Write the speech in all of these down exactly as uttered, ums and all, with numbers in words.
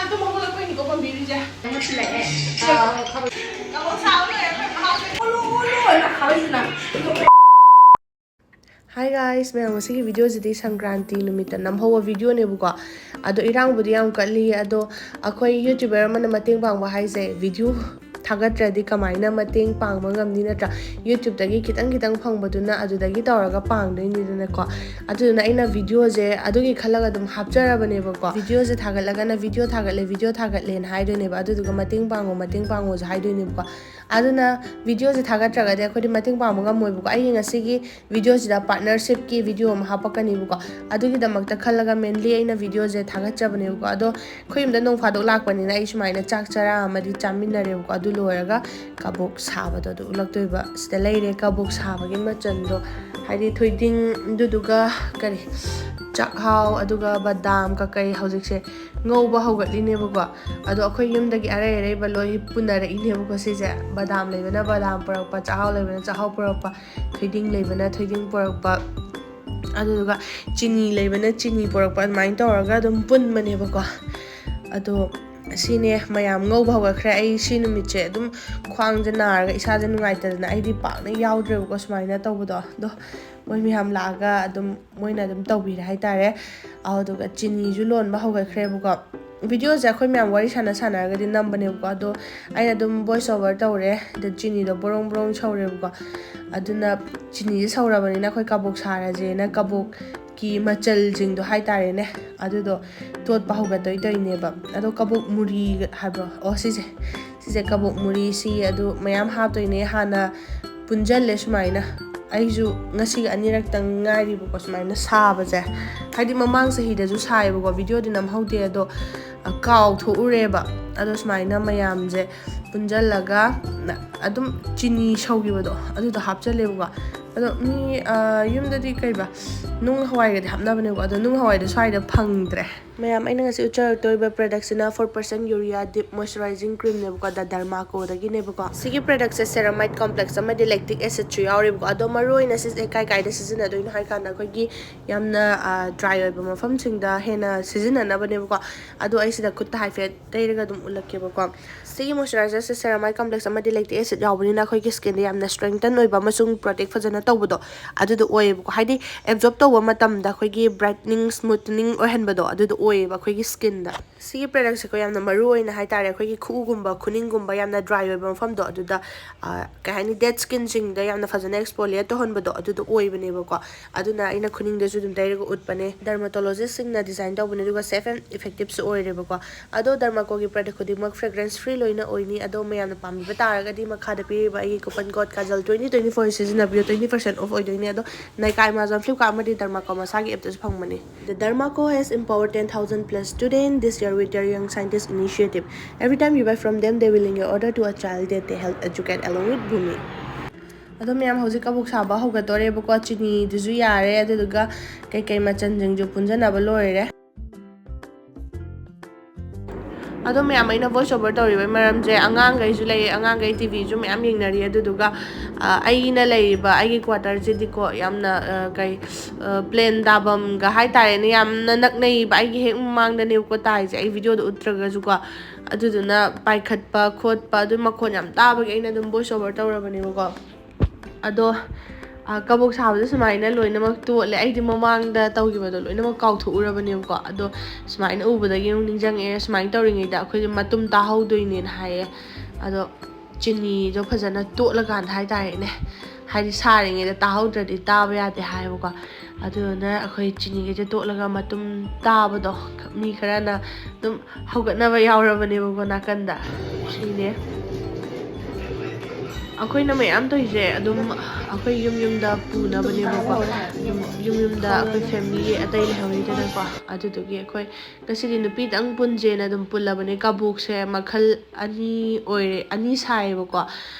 ꯑꯗꯨꯝ ꯍꯧꯒꯠꯂꯛꯄꯩꯅꯤꯀꯣ ꯄꯥꯝꯕꯤꯔꯤꯁꯦ꯫ ꯀꯥꯡꯍꯧ ꯁꯥꯕ ꯂꯣꯏꯔꯦ ꯑꯩꯈꯣꯏ ꯃꯍꯥꯎꯁꯦ꯫ ꯎꯂꯨ ꯎꯂꯨ ꯑꯅ ꯈꯥꯕꯩꯁꯤꯅ꯫ Hi guys, ꯃꯌꯥꯝ, ꯉꯁꯤꯒꯤ ꯚꯤꯗꯤꯑꯣꯁꯤꯗꯤ ꯁꯪꯀ꯭ꯔꯥꯟꯇꯤ ꯅꯨꯃꯤꯠꯇ ꯅꯝꯍꯧꯕ ꯚꯤꯗꯤꯑꯣꯅꯦꯕꯀꯣ꯫ ꯑꯗꯣ ꯏꯔꯥꯡꯕꯨꯗꯤ ꯌꯥꯝ ꯀꯜꯂꯤ꯫ ꯑꯗꯣ ꯑꯩꯈꯣꯏ YouTuber ꯑꯃꯅ ꯃꯇꯦꯡ ꯄꯥꯡꯕ ꯍꯥꯏꯁꯦ, ꯚꯤꯗꯤꯑꯣ ꯊꯥꯒꯠꯇ꯭ꯔꯗꯤ ꯀꯃꯥꯏꯅ ꯃꯇꯦꯡ ꯄꯥꯡꯕ ꯉꯝꯅꯤ, ꯅꯠꯇ꯭ꯔꯥ? YouTubeꯇꯒꯤ ꯈꯤꯇꯪ ꯈꯤꯇꯪ ꯐꯪꯕꯗꯨꯅ ꯑꯗꯨꯗꯒꯤ ꯇꯧꯔꯒ ꯄꯥꯡꯗꯣꯏꯅꯤꯗꯅꯀꯣ꯫ ꯑꯗꯨꯗꯨꯅ ꯑꯩꯅ ꯚꯤꯗꯤꯑꯣꯁꯦ ꯑꯗꯨꯒꯤ ꯈꯜꯂꯒ ꯑꯗꯨꯝ ꯍꯥꯞꯆꯔꯕꯅꯦꯕꯀꯣ꯫ ꯚꯤꯗꯤꯑꯣꯁꯦ ꯊꯥꯒꯠꯂꯒꯅ ꯚꯤꯗꯤꯑꯣ ꯊꯥꯒꯠꯂꯦ, ꯚꯤꯗꯤꯑꯣ ꯊꯥꯒꯠꯂꯦꯅ ꯍꯥꯏꯗꯣꯏꯅꯦꯕ꯫ ꯑꯗꯨꯗꯨꯒ ꯃꯇꯦꯡ ꯄꯥꯡꯉꯣ, ꯃꯇꯦꯡ ꯄꯥꯡꯉꯣꯁꯨ ꯍꯥꯏꯗꯣꯏꯅꯦꯕꯀꯣ꯫ ꯑꯗꯨꯅ ꯚꯤꯗꯤꯑꯣꯁꯦ ꯊꯥꯒꯠꯇ꯭ꯔꯒꯗꯤ ꯑꯩꯈꯣꯏꯗꯤ ꯃꯇꯦꯡ ꯄꯥꯡꯕ ꯉꯝꯃꯣꯏꯕꯀꯣ꯫ ꯑꯩꯒꯤ ꯉꯁꯤꯒꯤ ꯚꯤꯗꯤꯑꯣꯁꯤꯗ partnershipꯀꯤ ꯚꯤꯗꯤꯑꯣ ꯑꯃ ꯍꯥꯞꯄꯛꯀꯅꯤꯕꯀꯣ꯫ ꯑꯗꯨꯒꯤꯗꯃꯛꯇ ꯈꯜꯂꯒ mainly ꯑꯩꯅ ꯚꯤꯗꯤꯑꯣꯁꯦ ꯊꯥꯒꯠꯆꯕꯅꯦꯕꯀꯣ꯫ ꯑꯗꯣ ꯑꯩꯈꯣꯏ ꯌꯨꯝꯗ ꯅꯣꯡ ꯐꯥꯗꯣꯛ ꯂꯥꯛꯄꯅꯤꯅ ꯑꯩ ꯁꯨꯃꯥꯏꯅ ꯆꯥꯛ ꯆꯔꯥ ꯑꯃꯗꯤ ꯆꯥꯃꯤꯟꯅꯔꯦꯕꯀꯣ꯫ ꯑꯗꯨ ꯂꯣꯏꯔꯒ ꯀꯕꯣꯛ ꯁꯥꯕꯗꯣ ꯑꯗꯨ ꯎꯠꯂꯛꯇꯣꯏꯕ꯫ ꯁꯤꯗ ꯂꯩꯔꯦ ꯀꯕꯣꯛ ꯁꯥꯕꯒꯤ ꯃꯆꯜꯗꯣ, ꯍꯥꯏꯗꯤ ꯊꯣꯏꯗꯤꯡ, ꯑꯗꯨꯗꯨꯒ ꯀꯔꯤ, ꯆꯥꯛꯍꯥꯎ, ꯑꯗꯨꯒ ꯕꯗꯥꯝ ꯀꯀꯩ ꯍꯧꯖꯤꯛꯁꯦ ꯉꯧꯕ ꯍꯧꯒꯠꯂꯤꯅꯦꯕꯀꯣ꯫ ꯑꯗꯣ ꯑꯩꯈꯣꯏ ꯌꯨꯝꯗꯒꯤ ꯑꯔꯩ ꯑꯔꯩꯕ ꯂꯣꯏ ꯄꯨꯅꯔꯛꯏꯅꯦꯕꯀꯣ ꯁꯤꯁꯦ꯫ ꯕꯗꯥꯝ ꯂꯩꯕꯅ ꯕꯗꯥꯝ ꯄꯨꯔꯛꯄ, ꯆꯥꯛꯍꯥꯎ ꯂꯩꯕꯅ ꯆꯥꯛꯍꯥꯎ ꯄꯨꯔꯛꯄ, ꯊꯣꯏꯗꯤꯡ ꯂꯩꯕꯅ ꯊꯣꯏꯗꯤꯡ ꯄꯨꯔꯛꯄ, ꯑꯗꯨꯗꯨꯒ ꯆꯤꯅꯤ ꯂꯩꯕꯅ ꯆꯤꯅꯤ ꯄꯨꯔꯛꯄ, ꯑꯗꯨꯃꯥꯏꯅ ꯇꯧꯔꯒ ꯑꯗꯨꯝ ꯄꯨꯟꯕꯅꯦꯕꯀꯣ꯫ ꯑꯗꯣ ꯁꯤꯅꯦ ꯃꯌꯥꯝ ꯉꯧꯕ ꯍꯧꯒꯠꯈ꯭ꯔꯦ꯫ ꯑꯩ ꯁꯤ ꯅꯨꯃꯤꯠꯁꯦ ꯑꯗꯨꯝ ꯈ꯭ꯋꯥꯡꯁꯦ ꯅꯥꯔꯒ ꯏꯁꯥꯁꯦ ꯅꯨꯡꯉꯥꯏꯇꯗꯅ ꯑꯩꯗꯤ ꯄꯥꯛꯅ ꯌꯥꯎꯗ꯭ꯔꯦꯕꯀꯣ ꯁꯨꯃꯥꯏꯅ ꯇꯧꯕꯗꯣ꯫ ꯑꯗꯣ ꯃꯣꯏ ꯃꯌꯥꯝ ꯂꯥꯛꯑꯒ ꯑꯗꯨꯝ ꯃꯣꯏꯅ ꯑꯗꯨꯝ ꯇꯧꯕꯤꯔꯦ ꯍꯥꯏꯇꯥꯔꯦ꯫ ꯑꯗꯨꯒ ꯆꯤꯅꯤꯁꯨ ꯂꯣꯟꯕ ꯍꯧꯒꯠꯈ꯭ꯔꯦꯕꯀꯣ꯫ ꯚꯤꯗꯤꯑꯣꯁꯦ ꯑꯩꯈꯣꯏ ꯃꯌꯥꯝ ꯋꯥꯔꯤ ꯁꯥꯟꯅ ꯁꯥꯟꯅꯔꯒꯗꯤ ꯅꯝꯕꯅꯦꯕꯀꯣ꯫ ꯑꯗꯣ ꯑꯩꯅ ꯑꯗꯨꯝ voice over ꯇꯧꯔꯦ꯫ ꯑꯗ ꯆꯤꯅꯤꯗꯣ ꯕ꯭ꯔꯣꯡ ꯕ꯭ꯔꯣꯡ ꯁꯧꯔꯦꯕꯀꯣ꯫ ꯑꯗꯨꯅ ꯆꯤꯅꯤꯁꯦ ꯁꯧꯔꯕꯅꯤꯅ ꯑꯩꯈꯣꯏ ꯀꯕꯣꯛ ꯁꯥꯔꯁꯦꯅ ꯀꯕꯣꯛꯀꯤ ꯃꯆꯜꯁꯤꯡꯗꯣ ꯍꯥꯏꯇꯥꯔꯦꯅꯦ, ꯑꯗꯨꯗꯣ ꯇꯣꯠꯄ ꯍꯧꯒꯠꯇꯣꯏ ꯇꯧꯔꯤꯅꯦꯕ꯫ ꯑꯗꯣ ꯀꯕꯣꯛ ꯃꯨꯔꯤ ꯍꯥꯏꯕ꯭ꯔꯣ? ꯑꯣ, ꯁꯤꯁꯦ꯫ ꯁꯤꯁꯦ ꯀꯕꯣꯛ ꯃꯨꯔꯤ, ꯁꯤ ꯑꯗꯨ ꯃꯌꯥꯝ ꯍꯥꯞꯇꯣꯏꯅꯦ꯫ ꯍꯥꯟꯅ ꯄꯨꯟꯖꯜꯂꯦ ꯁꯨꯃꯥꯏꯅ꯫ ꯑꯩꯁꯨ ꯉꯁꯤꯒ ꯑꯅꯤꯔꯛꯇꯪ ꯉꯥꯏꯔꯤꯕꯀꯣ ꯁꯨꯃꯥꯏꯅ ꯁꯥꯕꯁꯦ꯫ ꯍꯥꯏꯗꯤ ꯃꯃꯥꯡ ꯆꯍꯤꯗꯁꯨ ꯁꯥꯏꯌꯦꯕꯀꯣ, ꯚꯤꯗꯤꯑꯣꯗꯤ ꯅꯝꯍꯧꯗꯦ, ꯑꯗꯣ, ꯑ, ꯀꯥꯎꯊꯣꯛꯎꯔꯦꯕ꯫ ꯑꯗꯣ ꯁꯨꯃꯥꯏꯅ ꯃꯌꯥꯝꯁꯦ ꯄꯨꯟꯖꯜꯂꯒ ꯅ-, ꯑꯗꯨꯝ ꯆꯤꯅꯤ ꯁꯧꯈꯤꯕꯗꯣ ꯑꯗꯨꯗꯣ ꯍꯥꯞꯆꯜꯂꯦꯕꯀꯣ꯫ ꯑꯗꯣ ꯃꯤ, ꯑ, ꯌꯨꯝꯗꯗꯤ ꯀꯩꯕ, ꯅꯨꯡ ꯍꯋꯥꯏꯒꯗꯤ ꯍꯥꯞꯅꯕꯅꯦꯕꯀꯣ, ꯑꯗꯣ ꯅꯨꯡ ꯍꯋꯥꯏꯗꯣ ꯁ꯭ꯋꯥꯏꯗ ꯐꯪꯗ꯭ꯔꯦ꯫ ꯃꯌꯥꯝ, ꯑꯩꯅ ꯉꯁꯤ ꯎꯠꯆꯔꯛꯇꯣꯔꯤꯕ ꯄ꯭ꯔꯗꯛꯁꯤꯅ four percent urea deep moisturizing creamꯅꯦꯕꯀꯣ, The Dermacoꯗꯒꯤꯅꯦꯕꯀꯣ꯫ ꯁꯤꯒꯤ ꯄ꯭ꯔꯗꯛꯁꯦ ceramide complex ꯑꯃꯗꯤ lactic acidꯁꯨ ꯌꯥꯎꯔꯤꯕꯀꯣ꯫ ꯑꯗꯣ ꯃꯔꯨꯑꯣꯏꯅ ꯁꯤꯁꯦ ꯀꯥꯏ ꯀꯥꯏꯗ ꯁꯤꯖꯤꯟꯅꯗꯣꯏꯅꯣ ꯍꯥꯏ ꯀꯥꯟꯗ, ꯑꯩꯈꯣꯏꯒꯤ ꯌꯥꯝꯅ dry ꯑꯣꯏꯕ ꯃꯐꯝꯁꯤꯡꯗ ꯍꯦꯟꯅ ꯁꯤꯖꯤꯟꯅꯅꯕꯅꯦꯕꯀꯣ꯫ ꯑꯗꯣ ꯑꯩ ꯁꯤꯗ ꯈꯨꯠꯇ ꯍꯥꯏꯐꯦꯠ ꯇꯩꯔꯒ ꯑꯗꯨꯝ ꯎꯠꯂꯛꯀꯦꯕꯀꯣ꯫ ꯁꯤꯒꯤ moisturizer ꯁꯦ ceramide complex ꯑꯃꯗꯤ lactic acid ꯌꯥꯎꯕꯅꯤꯅ ꯑꯩꯈꯣꯏꯒꯤ skinꯗ ꯌꯥꯝꯅ strengthen ꯑꯣꯏꯕ ꯑꯃꯁꯨꯡ protect ꯐꯖꯅ ꯇꯧꯕꯗꯣ ꯑꯗꯨꯗꯣ ꯑꯣꯏꯌꯦꯕꯀꯣ꯫ ꯍꯥꯏꯗꯤ absorb ꯇꯧꯕ ꯃꯇꯝꯗ ꯑꯩꯈꯣꯏꯒꯤ brightening, smoothening ꯑꯣꯏꯍꯟꯕꯗꯣ ꯑꯗꯨꯗꯣ ꯑꯣꯏꯌꯦꯕ ꯑꯩꯈꯣꯏꯒꯤ skinꯗ꯫ ꯁꯤꯒꯤ ꯄ꯭ꯔꯗꯛꯁꯦꯀꯣ ꯌꯥꯝꯅ ꯃꯔꯨ ꯑꯣꯏꯅ ꯍꯥꯏꯇꯥꯔꯦ, ꯑꯩꯈꯣꯏꯒꯤ ꯈꯨꯎꯒꯨꯝꯕ, ꯈꯨꯅꯤꯡꯒꯨꯝꯕ ꯌꯥꯝꯅ dry ꯑꯣꯏꯕ ꯃꯐꯝꯗꯣ ꯑꯗꯨꯗ, ꯑ, ꯀꯩ ꯍꯥꯏꯅꯤ, dead skinꯁꯤꯡꯗ ꯌꯥꯝꯅ ꯐꯖꯅ exfoliate ꯇꯧꯍꯟꯕꯗꯣ ꯑꯗꯨꯗꯣ ꯑꯣꯏꯕꯅꯦꯕꯀꯣ꯫ ꯑꯗꯨꯅ ꯑꯩꯅ ꯈꯨꯅꯤꯡꯗꯁꯨ ꯑꯗꯨꯝ ꯇꯩꯔꯒ ꯎꯠꯄꯅꯦ꯫ Dermatologistꯁꯤꯡꯅ design ꯇꯧꯕꯅꯦ, ꯑꯗꯨꯒ safe and effectiveꯁꯨ ꯑꯣꯏꯔꯦꯕꯀꯣ꯫ ꯑꯗꯣ Dermacoꯒꯤ ꯄ꯭ꯔꯗꯛ ꯈꯨꯗꯤꯡꯃꯛ fragrance free ꯂꯣꯏꯅ ꯑꯣꯏꯅꯤ꯫ ꯑꯗꯣ ꯃꯌꯥꯝꯅ ꯄꯥꯝꯕꯤꯕ ꯇꯥꯔꯒꯗꯤ ꯃꯈꯥꯗ ꯄꯤꯔꯤꯕ ꯑꯩꯒꯤ coupon code Kajal twenty twenty four ꯁꯤꯖꯤꯟꯅꯕꯤꯌꯨ, twenty percent off ꯑꯣꯏꯗꯣꯏꯅꯦ꯫ ꯑꯗꯣ Nykaa, Amazon, Flipkart ꯑꯃꯗꯤ Dermaco ꯃꯁꯥꯒꯤ appꯇꯁꯨ ꯐꯪꯕꯅꯦ꯫ The Dermaco has empowered ten thousand plus students this year with their Young Scientist initiative. Every time you buy from them, they will link your order to a child that they help educate along with Bhumi. ꯑꯗꯣ ꯃꯌꯥꯝ, ꯍꯧꯖꯤꯛ ꯀꯕꯣꯛ ꯁꯥꯕ ꯍꯧꯒꯠꯇꯣꯔꯦꯕꯀꯣ꯫ ꯆꯤꯅꯤꯗꯨꯁꯨ ꯌꯥꯔꯦ, ꯑꯗꯨꯗꯨꯒ ꯀꯩꯀꯩ ꯃꯆꯜꯁꯤꯡꯁꯨ ꯄꯨꯟꯖꯟꯅꯕ ꯂꯣꯏꯔꯦ꯫ ꯑꯗꯣ ꯃꯌꯥꯝ, ꯑꯩꯅ voice over ꯇꯧꯔꯤꯕꯒꯤ ꯃꯔꯝꯁꯦ, ꯑꯉꯥꯡꯈꯩꯁꯨ ꯂꯩ, ꯑꯉꯥꯡꯈꯩ TVꯁꯨ ꯃꯌꯥꯝ ꯌꯦꯡꯅꯔꯤ꯫ ꯑꯗꯨꯗꯨꯒ, ꯑ, ꯑꯩꯅ ꯂꯩꯔꯤꯕ ꯑꯩꯒꯤ quarterꯁꯤꯗꯤꯀꯣ, ꯌꯥꯝꯅ, ꯑ, ꯀꯩ, ꯑ, plane ꯇꯥꯐꯝꯒ ꯍꯥꯏꯇꯥꯔꯦꯅꯦ, ꯌꯥꯝꯅ ꯅꯛꯅꯩꯕ, ꯑꯩꯒꯤ ꯍꯦꯛ ꯃꯃꯥꯡꯗꯅꯦꯕꯀꯣ ꯇꯥꯏꯁꯦ, ꯑꯩ videoꯗ ꯎꯠꯇ꯭ꯔꯒꯁꯨꯀꯣ꯫ ꯑꯗꯨꯗꯨꯅ ꯄꯥꯏꯈꯠꯄ ꯈꯣꯠꯄ ꯑꯗꯨ ꯃꯈꯣꯟ ꯌꯥꯝ ꯇꯥꯕꯒꯤ ꯑꯩꯅ ꯑꯗꯨꯝ voice over ꯇꯧꯔꯕꯅꯦꯕꯀꯣ꯫ ꯑꯗꯣ, ꯑ, ꯀꯕꯣꯛ ꯁꯥꯕꯗ ꯁꯨꯃꯥꯏꯅ ꯂꯣꯏꯅꯃꯛ ꯇꯣꯠꯂꯦ꯫ ꯑꯩꯗꯤ ꯃꯃꯥꯡꯗ ꯇꯧꯈꯤꯕꯗꯣ ꯂꯣꯏꯅꯃꯛ ꯀꯥꯎꯊꯣꯛꯎꯔꯕꯅꯦꯕꯀꯣ꯫ ꯑꯗꯣ ꯁꯨꯃꯥꯏꯅ ꯎꯕꯗꯒꯤ ꯑꯃꯨꯛ ꯅꯤꯡꯁꯤꯡꯉꯛꯑꯦ, ꯁꯨꯃꯥꯏꯅ ꯇꯧꯔꯤꯉꯩꯗ ꯑꯩꯈꯣꯏꯁꯦ ꯃꯇꯨꯝ ꯇꯥꯍꯧꯗꯣꯏꯅꯦꯅ ꯍꯥꯏꯌꯦ꯫ ꯑꯗꯣ ꯆꯤꯅꯤꯗꯣ ꯐꯖꯅ ꯇꯣꯠꯂꯀꯥꯟꯗ ꯍꯥꯏꯇꯥꯔꯦꯅꯦ, ꯍꯥꯏꯗꯤ ꯁꯥꯔꯤꯉꯩꯗ ꯇꯥꯍꯧꯗ꯭ꯔꯗꯤ ꯇꯥꯕ ꯌꯥꯗꯦ ꯍꯥꯏꯌꯦꯕꯀꯣ꯫ ꯑꯗꯨꯗꯨꯅ ꯑꯩꯈꯣꯏ ꯆꯤꯅꯤꯒꯩꯁꯦ ꯇꯣꯠꯂꯒ ꯃꯇꯨꯝ ꯇꯥꯕꯗꯣ, ꯃꯤ ꯈꯔꯅ ꯑꯗꯨꯝ ꯍꯧꯒꯠꯅꯕ ꯌꯥꯎꯔꯕꯅꯦꯕꯀꯣ ꯅꯥꯀꯟꯗ꯫ ꯁꯤꯅꯦ꯫ ꯑꯩꯈꯣꯏꯅ ꯃꯌꯥꯝ ꯇꯧꯔꯤꯁꯦ ꯑꯗꯨꯝ ꯑꯩꯈꯣꯏ ꯌꯨꯝ ꯌꯨꯝꯗ ꯄꯨꯅꯕꯅꯦꯕꯀꯣ꯫ ꯌꯨꯝ, ꯌꯨꯝ ꯌꯨꯝꯗ ꯑꯩꯈꯣꯏ family ꯑꯇꯩ ꯂꯩꯍꯧꯔꯤꯗꯅꯀꯣ꯫ ꯑꯗꯨꯗꯨꯒꯤ ꯑꯩꯈꯣꯏ ꯉꯁꯤꯗꯤ ꯅꯨꯄꯤꯗꯪ ꯄꯨꯟꯁꯦꯅ ꯑꯗꯨꯝ ꯄꯨꯜꯂꯕꯅꯦ꯫ ꯀꯕꯣꯛꯁꯦ ꯃꯈꯜ ꯑꯅꯤ ꯑꯣꯏꯔꯦ, ꯑꯅꯤ ꯁꯥꯏꯌꯦꯕꯀꯣ꯫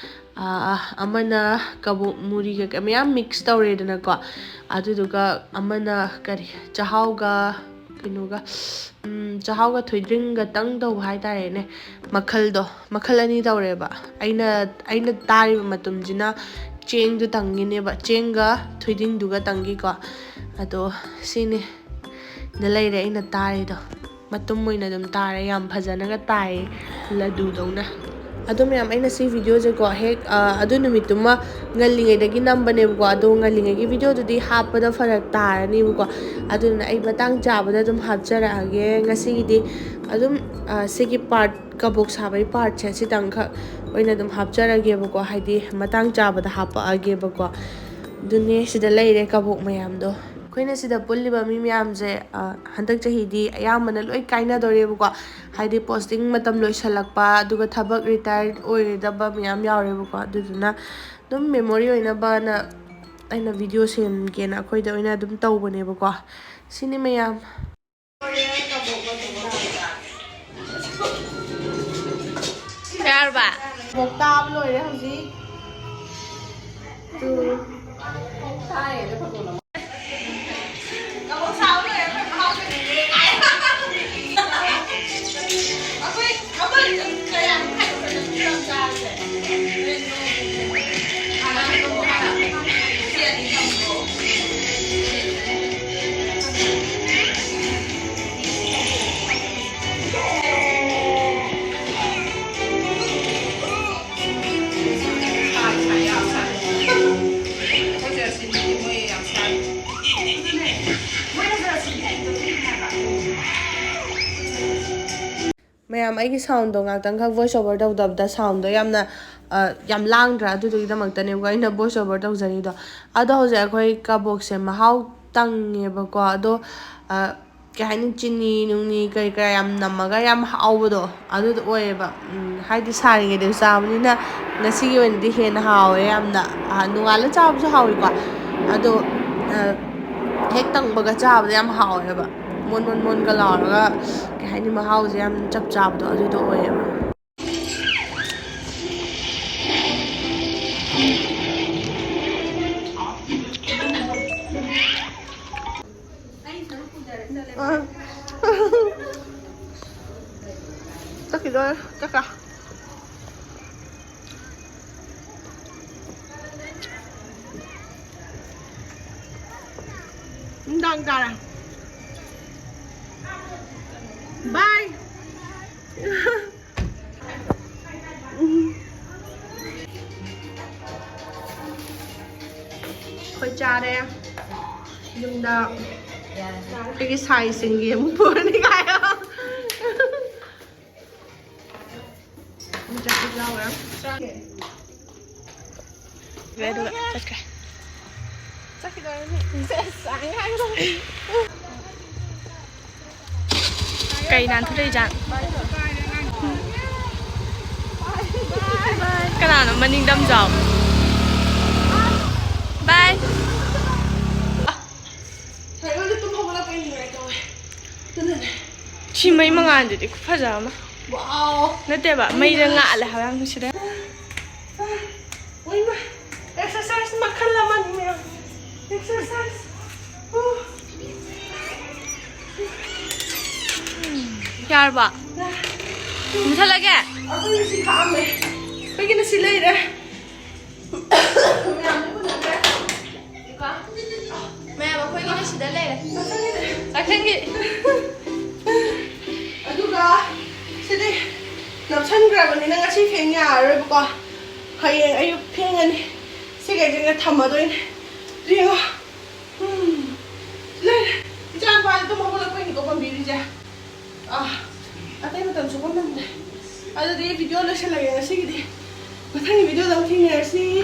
ꯑꯥ, ꯑꯃꯅ ꯀꯕꯣꯛ ꯃꯨꯔꯤ ꯀꯩꯀꯩ ꯃꯌꯥꯝ mix ꯇꯧꯔꯦꯗꯅꯀꯣ꯫ ꯑꯗꯨꯗꯨꯒ ꯑꯃꯅ ꯀꯔꯤ, ꯆꯥꯛꯍꯥꯎꯒ ꯀꯩꯅꯣꯒ, ꯎꯝ, ꯆꯥꯛꯍꯥꯎꯒ ꯊꯣꯏꯗ꯭ꯔꯤꯡꯒꯇꯪ ꯇꯧꯕ ꯍꯥꯏꯇꯥꯔꯦꯅꯦ꯫ ꯃꯈꯜꯗꯣ, ꯃꯈꯜ ꯑꯅꯤ ꯇꯧꯔꯦꯕ꯫ ꯑꯩꯅ, ꯑꯩꯅ ꯇꯥꯔꯤꯕ ꯃꯇꯨꯝꯁꯤꯅ ꯆꯦꯡꯗꯨ ꯇꯪꯒꯤꯅꯦꯕ, ꯆꯦꯡꯒ ꯊꯣꯏꯗꯤꯡꯗꯨꯒ ꯇꯪꯒꯤꯀꯣ꯫ ꯑꯗꯣ ꯁꯤꯅꯤ, ꯗ ꯂꯩꯔꯦ ꯑꯩꯅ ꯇꯥꯔꯤꯗꯣ꯫ ꯃꯇꯨꯝ ꯑꯣꯏꯅ ꯑꯗꯨꯝ ꯇꯥꯔꯦ, ꯌꯥꯝ ꯐꯖꯅꯒ ꯇꯥꯏꯌꯦ, ꯂꯗꯨꯗꯧꯅ꯫ ꯑꯗꯣ ꯃꯌꯥꯝ, ꯑꯩꯅ ꯁꯤ ꯚꯤꯗꯤꯑꯣꯁꯦꯀꯣ, ꯍꯦꯛ, ꯑ, ꯑꯗꯨ ꯅꯨꯃꯤꯠꯇꯨꯃ ꯉꯜꯂꯤꯉꯩꯗꯒꯤ ꯅꯝꯕꯅꯦꯕꯀꯣ꯫ ꯑꯗꯣ ꯉꯜꯂꯤꯉꯩꯒꯤ ꯚꯤꯗꯤꯑꯣꯗꯨꯗꯤ ꯍꯥꯞꯄꯗ ꯐꯔꯛ ꯇꯥꯔꯅꯤꯕꯀꯣ꯫ ꯑꯗꯨꯗꯨꯅ ꯑꯩ ꯃꯇꯥꯡ ꯆꯥꯕꯗ ꯑꯗꯨꯝ ꯍꯥꯞꯆꯔꯛꯑꯒꯦ꯫ ꯉꯁꯤꯒꯤꯗꯤ ꯑꯗꯨꯝ, ꯑ, ꯁꯤꯒꯤ ꯄꯥꯔꯠ, ꯀꯕꯣꯛ ꯁꯥꯕꯒꯤ ꯄꯥꯔꯠꯁꯦ ꯁꯤꯇꯪꯈꯛ ꯑꯣꯏꯅ ꯑꯗꯨꯝ ꯍꯥꯞꯆꯔꯒꯦꯕꯀꯣ, ꯍꯥꯏꯗꯤ ꯃꯇꯥꯡ ꯆꯥꯕꯗ ꯍꯥꯞꯄꯛꯑꯒꯦꯕꯀꯣ꯫ ꯑꯗꯨꯅꯦ, ꯁꯤꯗ ꯂꯩꯔꯦ ꯀꯕꯣꯛ ꯃꯌꯥꯝꯗꯣ꯫ ꯑꯩꯈꯣꯏꯅ ꯁꯤꯗ ꯄꯨꯜꯂꯤꯕ ꯃꯤ ꯃꯌꯥꯝꯁꯦ, ꯑ, ꯍꯟꯗꯛ ꯆꯍꯤꯗꯤ ꯑꯌꯥꯝꯕꯅ ꯂꯣꯏ ꯀꯥꯏꯅꯗꯣꯔꯦꯕꯀꯣ꯫ ꯍꯥꯏꯗꯤ ꯄꯣꯁꯇꯤꯡ ꯃꯇꯝ ꯂꯣꯏꯁꯜꯂꯛꯄ, ꯑꯗꯨꯒ ꯊꯕꯛ ꯔꯤꯇꯥꯌꯔ ꯑꯣꯏꯔꯗꯕ ꯃꯌꯥꯝ ꯌꯥꯎꯔꯦꯕꯀꯣ꯫ ꯑꯗꯨꯗꯨꯅ ꯑꯗꯨꯝ ꯃꯦꯃꯣꯔꯤ ꯑꯣꯏꯅꯕꯅ ꯑꯩꯅ ꯚꯤꯗꯤꯑꯣ ꯁꯦꯝꯒꯦꯅ ꯑꯩꯈꯣꯏꯗ ꯑꯣꯏꯅ ꯑꯗꯨꯝ ꯇꯧꯕꯅꯦꯕꯀꯣ꯫ ꯁꯤꯅꯤ ꯃꯌꯥꯝ꯫ ꯌꯥꯔꯕ? ꯀꯕꯣꯛ ꯇꯥꯕ ꯂꯣꯏꯔꯦ ꯍꯧꯖꯤꯛ꯫ ꯇꯨ꯫ ꯃꯌꯥꯝ, ꯑꯩꯒꯤ ꯁꯥꯎꯟꯗꯣ ꯉꯥꯛꯇꯪꯈꯛ ꯚꯣꯏꯁ ꯑꯣꯚꯔ ꯇꯧꯗꯕꯗ ꯁꯥꯎꯟꯗꯣ ꯌꯥꯝꯅ, ꯑ, ꯌꯥꯝ ꯂꯥꯡꯗ꯭ꯔꯥ? ꯑꯗꯨꯗꯨꯒꯤꯗꯃꯛꯇꯅꯦꯕꯀꯣ ꯑꯩꯅ ꯚꯣꯏꯁ ꯑꯣꯚꯔ ꯇꯧꯖꯔꯤꯗꯣ꯫ ꯑꯗꯣ ꯍꯧꯖꯤꯛ ꯑꯩꯈꯣꯏ ꯀꯕꯣꯛꯁꯦ ꯃꯍꯥꯎ ꯇꯪꯉꯦꯕꯀꯣ꯫ ꯑꯗꯣ, ꯑ, ꯀꯩ ꯍꯥꯏꯅꯤ, ꯆꯤꯅꯤ ꯅꯨꯡꯅꯤ ꯀꯔꯤ ꯀꯔꯥ ꯌꯥꯝ ꯅꯝꯃꯒ ꯌꯥꯝ ꯍꯥꯎꯕꯗꯣ ꯑꯗꯨꯗꯣ ꯑꯣꯏꯌꯦꯕ꯫ ꯎꯝ, ꯍꯥꯏꯗꯤ ꯁꯥꯔꯤꯉꯩꯗꯁꯨ ꯆꯥꯕꯅꯤꯅ ꯉꯁꯤꯒꯤ ꯑꯣꯏꯅꯗꯤ ꯍꯦꯟꯅ ꯍꯥꯎꯋꯦ ꯌꯥꯝꯅ꯫ ꯑ, ꯅꯣꯡꯉꯥꯜꯂ ꯆꯥꯕꯁꯨ ꯍꯥꯎꯋꯤꯀꯣ꯫ ꯑꯗꯣ, ꯑ, ꯍꯦꯛ ꯇꯪꯕꯒ ꯆꯥꯕꯗ ꯌꯥꯝ ꯍꯥꯎꯋꯦꯕ꯫ ꯃꯣꯟ ꯃꯣꯟ ꯃꯣꯟꯒ ꯂꯥꯎꯔꯒ, ꯀꯩ ꯍꯥꯏꯅꯤ, ꯃꯍꯥꯎꯁꯦ ꯌꯥꯝ ꯆꯞ ꯆꯥꯕꯗꯣ ꯑꯗꯨꯗꯣ ꯑꯣꯏꯌꯦꯕ꯫ ꯑ, ꯆꯠꯈ꯭ꯔꯦ꯫ ꯅꯨꯡꯗꯥꯡ ꯇꯥꯔꯦ꯫ ꯕꯥꯏ꯫ ꯑꯩꯈꯣꯏ ꯆꯥꯔꯦ꯫ ꯌꯨꯝꯗ ꯑꯩꯒꯤ ꯁꯥꯏꯁꯤꯡꯒꯤ ꯑꯃꯨꯛ ꯄꯨꯔꯅꯤ ꯀꯥꯏꯌꯣ꯫ ꯑꯃꯨꯛ ꯆꯠꯄꯁꯨ ꯌꯥꯎꯈ꯭ꯔꯦ꯫ ꯑꯗꯨꯒ ꯆꯠꯈ꯭ꯔꯦ꯫ ꯆꯠꯈꯤꯗꯣꯔꯦ꯫ ꯁꯦꯁ, ꯑꯩ ꯍꯥꯏꯒꯗꯧꯕ꯫ ꯀꯩ ꯅꯥꯟꯊꯗꯣꯏꯖꯥꯠ? ꯀꯅꯥꯅꯣ ꯃꯅꯤꯡꯗ ꯑꯃ ꯌꯥꯎ? ꯕꯥꯏ꯫ ꯁꯥꯏꯀꯜꯗ ꯇꯨꯝ ꯍꯧꯒꯠꯂꯛꯄꯩ ꯅꯤꯡꯉꯥꯏ ꯇꯧꯋꯦ꯫ ꯑꯗꯨꯅꯅꯦ꯫ ꯁꯤ ꯃꯩ ꯃꯉꯥꯜꯗꯨꯗꯤ ꯈꯨꯐꯖ ꯑꯃ꯫ ꯋꯥꯎ꯫ ꯅꯠꯇꯦꯕ, ꯃꯩꯗ ꯉꯥꯜꯂꯦ ꯍꯥꯏꯕ ꯌꯥꯝ ꯅꯨꯡꯁꯤꯗꯦ꯫ ꯎꯏꯃꯥ, exercise ꯃꯈꯜ ꯑꯃꯅꯤ ꯃꯌꯥꯝ꯫ Exercise꯫ ꯎ꯫ ꯌꯥꯔꯕꯣ? ꯃꯨꯊꯠꯂꯒꯦ? ꯑꯩꯈꯣꯏꯒꯤ ꯁꯤ ꯈꯥꯛꯑꯝꯃꯦ꯫ ꯑꯩꯈꯣꯏꯒꯤꯅ ꯁꯤ ꯂꯩꯔꯦ꯫ ꯃꯌꯥꯝ ꯑꯩꯈꯣꯏꯒꯤꯅ ꯁꯤꯗ ꯂꯩꯔꯦ꯫ ꯆꯥꯛꯁꯪꯒꯤ꯫ ꯑꯗꯨꯒ ꯁꯤꯗꯤ ꯅꯞꯁꯟꯈ꯭ꯔꯕꯅꯤꯅ ꯉꯁꯤ ꯐꯦꯡ ꯌꯥꯔꯔꯣꯏꯕꯀꯣ꯫ ꯍꯌꯦꯡ ꯑꯌꯨꯛ ꯐꯦꯡꯉꯅꯤ꯫ ꯁꯤꯈꯩꯁꯤꯅ ꯊꯝꯃꯗꯣꯏꯅꯦ꯫ ꯌꯦꯡꯉꯣ꯫ ꯎꯝ꯫ ꯂꯩꯔꯦ꯫ ꯏꯆꯥ ꯅꯨꯄꯥꯁꯦ ꯇꯨꯝ ꯍꯧꯒꯠꯂꯛꯄꯩꯅꯤꯀꯣ ꯄꯥꯝꯕꯤꯔꯤꯁꯦ꯫ ꯑꯥ, ꯑꯇꯩ ꯃꯇꯝ ꯁꯨꯡꯄꯥꯝ ꯄꯥꯝꯗꯦ꯫ ꯑꯗꯨꯗꯤ video ꯂꯣꯏꯁꯤꯜꯂꯒꯦ ꯉꯁꯤꯒꯤꯗꯤ꯫ ꯃꯊꯪꯒꯤ video ꯗ ꯑꯃꯨꯛ ꯊꯦꯡꯅꯔꯁꯤ꯫